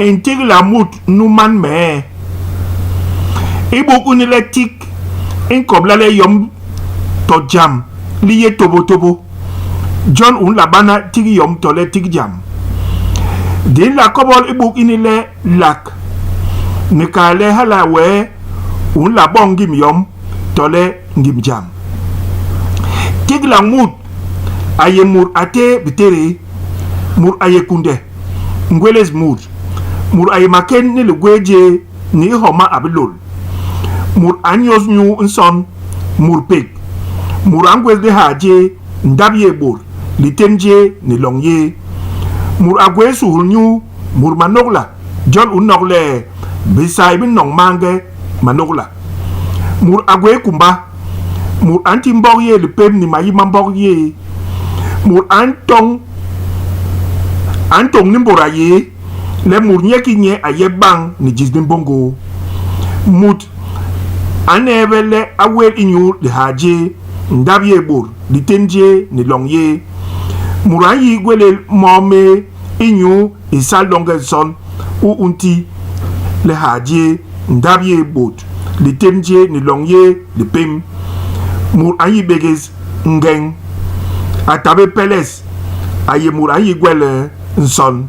I ntigla mut nu man mee. I buk ini le tik i nkobla le yom to jam li yé tôbôtôbô. Jon u nla bana tik yom tole tik jam. Di nla kobol i buk ini le lak ni kal le hala wee u nla boñ ngim yom tole ngim jam. Tigla mut a yé mut a téé bitédéé, mut a yé kunde, ngwélés mut, mut a yé makénd ni ligwéé jé ni i homa a bi lôl, mut a nyôs nyuu nson, mut pék, mut a ngwés lihaa jé, ndap yé bôt, litén jé ni loñ yé, mut a gwé suhulnyuu, mut manôgla. Jon u nok le bisai bi noñ maange manôgla. Mut a gwé kumba. Mut a nti mbok yé lipém ni mayi ma mbok yé. Mut a ntôñ a ntôñ ni mbôda yé le mut nye ki nye a yep bañ ni jis li mbôngôô. Mut a neebe le a wél inyu lihaa jé, ndap yé bôt, litén jé ni loñ yé. Mut a nyi gwélél moo mé inyu i sal loñge nson u u nti lihaa jé, ndap yé bôt, litén jé ni loñ yé lipém. Mut a nyi bégés ngeñ, a ta bé peles, a yé mut a nyi gwel nson.